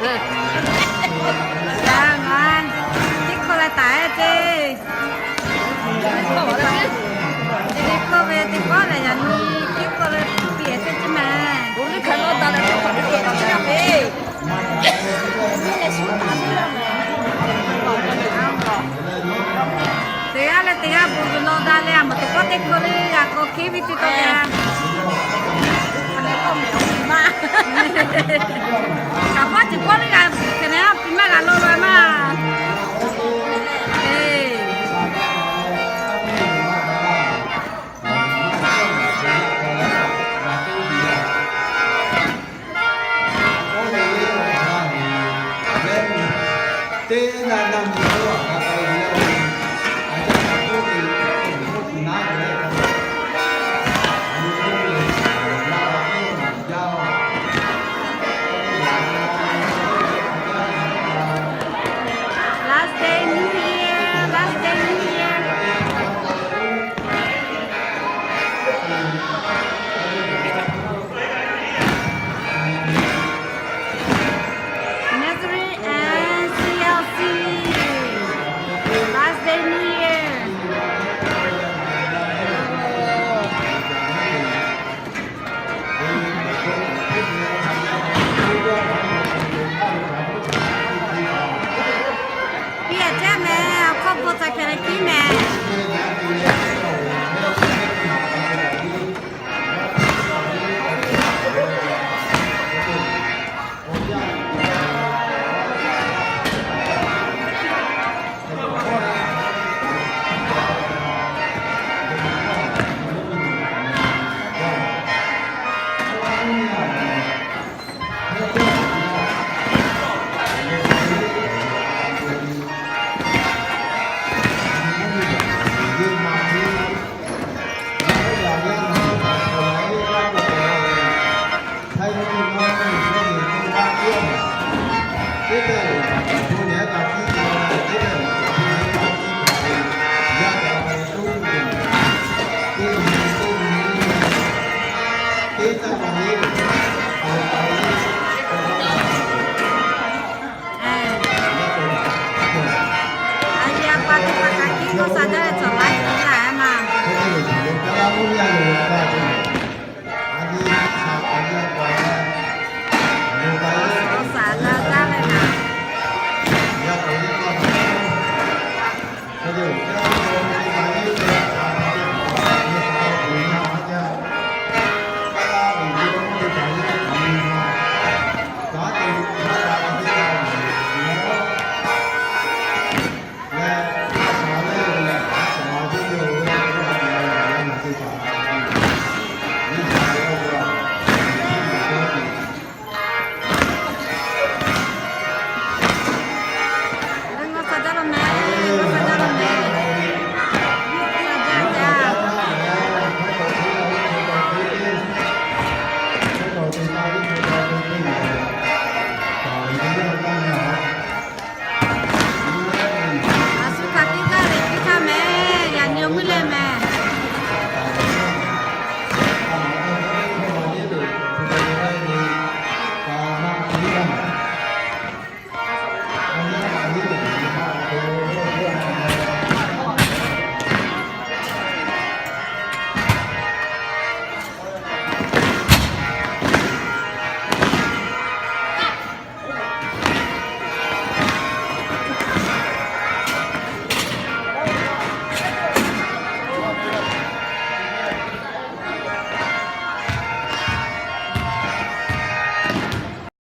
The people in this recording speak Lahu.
Ngaˬ teˇ hkawˇ leh taˍ ceˇ. Teˇ hkawˇ ve teˇ pawˆ lehˬ, yaꞈ nyi teˇ hkawˇ leh piˇ ceˇ ceˇ mehˍ. Teˇ g'aˇ leh teˇ g'aˇ bon ve law daꞈ leh, a mawˬ teˇ pawˆ teˇ hkawˇ leh g'a k'awꞈ hkiˉ ve teˇ tawˇ yaˇ. Kaꞈ pawˆ teˇ pawˆ leh g'a hk'e leh, a piˇ maˇ g'a law la maˇ. Last day New Year, last day New Year. Nazareth and C L C, last day New Year. Piˇ a ceˇ mehˍ, awˬ hkawˇ k'o ca hkeh leh piˇ mehˍ. A yehˬ a pa teˇ hpaˍ kaꞈ kiˇ k'oˆ sha jaˇ ve cawˬ laˇ hk'e laˇ maˇ.